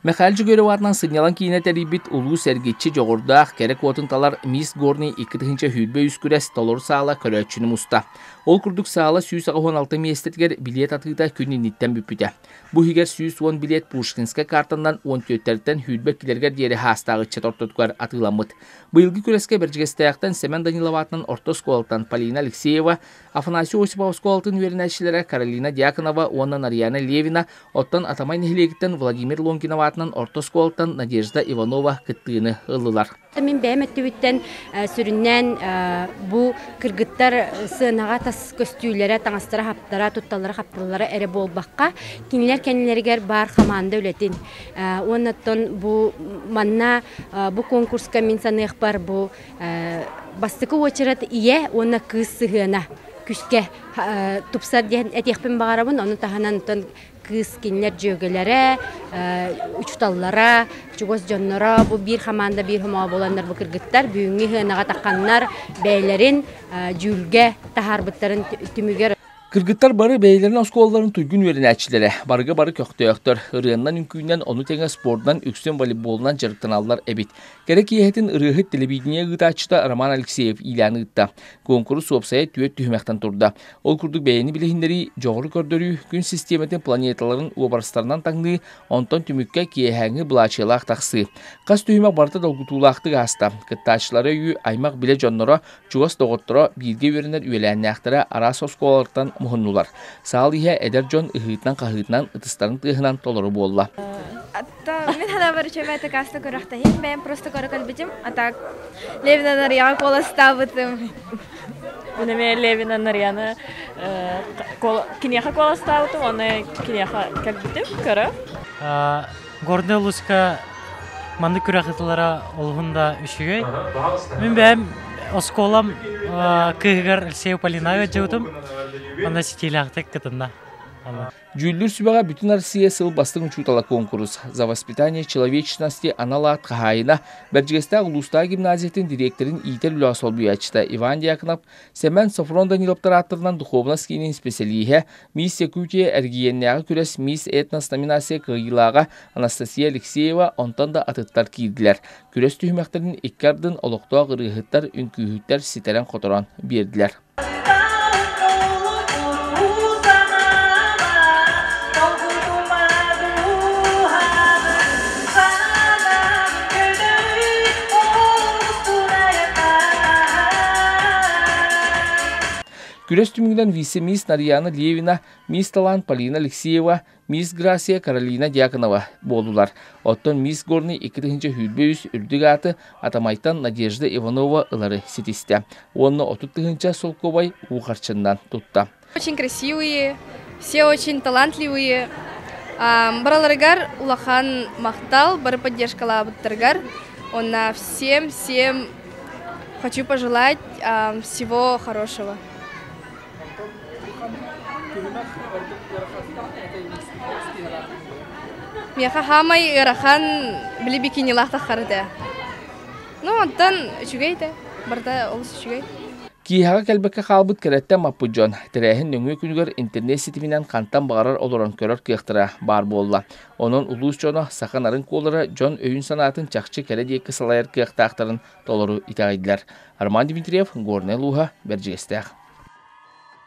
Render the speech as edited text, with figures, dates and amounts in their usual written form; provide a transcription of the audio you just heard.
Михаил Дьөгүөрү аатынан сынньалаҥ киинэ тэрийбит улуус эргиччи дьоҕурдаах кэрэ куотун талар Мисс Горный 2023 күрэс толору саала көрөөччүнү муста. Ол курдук саала 186 миэстэтигэр билиэт атыыта күн инниттэн бүппүтэ. Бу иһигэр 110 билиэт Пушкинскай картанан 14-тэртэн 22-лэригэр диэри хаастаах ыччат ортотугар атыыламмыт. Быйылгы күрэскэ Бэрдьигэстээхтэн Сэмэн Данилов аатынан орто оскуолаттан Полина Алексеева, Афанасий Осипов оскуолатын үөрэнээччилэрэ Каролина Дьяконова уонна Нарьяна Левина, оттон Атамай нэһилиэгиттэн Владимир Лонгинов аатынан орто оскуолаттан Надежда Иванова кыттыыны ыллылар. Мин бэйэм өттүбүттэн сүрүннээн бу кыргыттар сыанаҕа тас көстүүлэрэ, таҥастара-хаптара, тутталлара-хапталлара эрэ буолбакка, кинилэр кэннилэригэр баар хамаанда үлэтин уонна оттон бу манна бу конкурска мин саныахпар бу бастакы уочарат ийэ уонна кыыс сыһыана күскэ тупсар диэн этиэхпин баҕарабын. Ону таһынан оттон кыыс кинилэр дьүөгэлэрэ, учууталлара, чугас дьонноро бу биир хамаанда биир хомоҕо буоланнар бу кыргыттар бүгүҥҥү сыанаҕа тахханнар бэйэлэрин дьүүлгэ таһаарбыттарын түмүгэр. Кыргыттар бары бэйэлэрин оскуолаларын туйгун үөрэнээччилэрэ, барыга бары көхтөөхтөр, ырыаннан үҥкүүнэн, ону тэҥэ спордунан, үксүн волейболунан дьарыктаналлар эбит. Кэрэ киэһэтин ырыаһыт телевидение ыытааччыта Роман Алексеев иилээн ыытта. Куонкурус уопсайа түөрт түһүмэхтэн турда. Ол курдук бэйэни билиһиннэрии, дьоҕуру көрдөрүү, күн систиэмэтин планеталарын уобарастарынан таҥныы, онтон түмүккэ киэһээҥҥи былаачыйалаах тахсыы. Хас түһүмэх барыта долгутуулаахтык ааста. Кыттааччылары өйүү аймах билэ дьонноро, чугас доҕотторо, бииргэ үөрэнэр үөлээннээхтэрэ араас оскуолалартан муһуннулар. Саал иһэ эдэр дьон ыһыытынан-хаһыытынан, ытыстарын тыаһынан толору буолла. Мин ханабар үчүгэй каста көрөхтөһүм, бэйэм просто көрө кэлбитим, а так Левина Нарьяға куоластаабытым. Мин эмиэ Левина Нарьяны киниэхэ куоластаабытым, уонна киниэхэ кэлбитим көрө. Горный улууска маннык күрэх ыытыллара олуһун да үчүгэй. Мин бэйэм оскуолам кыыһыгар Алексею Полинаҕа дьыбытым. Онно ситиилээхтик кытынна. Дьүүллүүр сүбэҕэ Бүтүн Россия сыл бастыҥ учуутала куонкурус «За воспитание человечности» анал аат хаһаайына, Бэрдьигэстээх улуустааҕы гимназиятын дириэктэрин иитэр үлэҕэ солбуйааччыта Иван Дьяконов, Сэмэн Софрон Даниловтар ааттарынан духуобунас киинин исписэлииһэ, Мисс Якутия эрэгийиэннээҕи күрэс Мисс Этнос номинация кыайыылааҕа Анастасия Алексеева, онтон да атыттар киирдилэр. Күрэс түһүмэхтэрин икки ардын олохтоох ырыаһыттар, үҥкүүһүттэр ситэрэн-хоторон биэрдилэр. Күрэс түмүгүнэн вице-мисс Нарьяна Левина, мисс Талант Полина Алексеева, мисс Грация Каролина Дьяконова буоллулар. Оттон мисс Горный 2023 үрдүк ааты Атамайтан Надежда Иванова ылары ситистэ. Уонна 30 тыһыынча солкуобай уу харчыннан тутта. Очень красивые, все очень талантливые. Бараларыгар улахан махтал, бары поддержкалаабыттарыгар. Онна всем-всем хочу пожелать всего хорошего. Миэхэ хаамай ыарахан били бикинилаах таххар этэ. Ну, онтон үчүгэй этэ. Барыта олус үчүгэй. Киэһэҕэ кэлбэккэ хаалбыт кэрэттэн маппыт дьон тэрээһин нөҥүө күнүгэр интернет ситиминэн хантан баҕарар олорон көрөр кыахтара баар буолла. Онон улуус дьоно саха нарын куолара дьон өйүн-санаатын чахчы кэрэ диэки салайар кыахтаахтарын толору итэҕэйдилэр. Роман Дмитриев, Горнай улууһа, Бэрдьигэстээх.